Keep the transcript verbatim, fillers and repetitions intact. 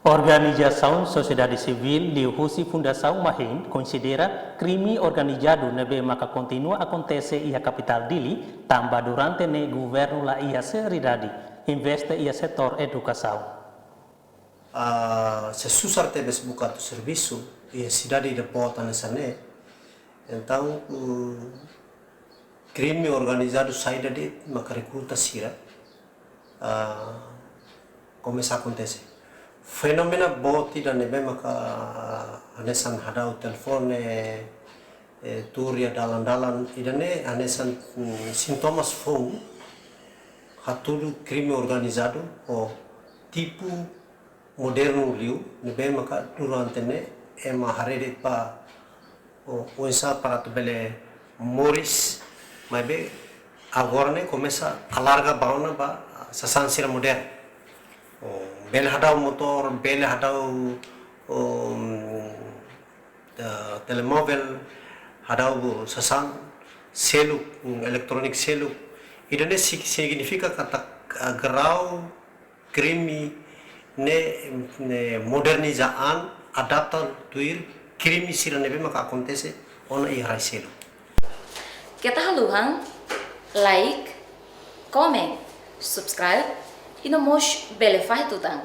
Organizasaun sosiedade sivíl liuhusi Fundasaun Mahin konsidera krime organizadu ne'ebé maka kontinua akontese iha kapitál Dili, tanba durante ne'e governu la iha seriedade investe iha setór edukasaun. Ah, se susar tebes buka atu servisu iha sidade ida boot hanesan ne'e. Entaun, mm, krime organizadu saida de'it maka rekruta sira, ah, komesa akontese. Fenómenu boot ida ne'ebé maka, ah, hanesan hadau telefone, eh, tuur iha dalan-dalan, ida-ne'e hanesan, mm, sintomas foun hatudu krime organizadu ho tipu modernu liu, ne'ebé maka durante ne'e ema haree de'it ba, o, oinsá para atu bele moris, maibé agora ne'e komesa alarga ba ona ba sasán sira modernu. O, bele hadau motór, bele hadau, o, eh, telemóvel, hadau sasán seluk, mm, elektróniku seluk. Ida-ne'e sig-, signifika katak, ah, grau krime ne'e, ne'e moderniza an, adapta tuir krime sira ne'ebé maka akontese ona iha rai seluk. Keta haluha like, comment, subscribe, i no mós bele fahe tutan.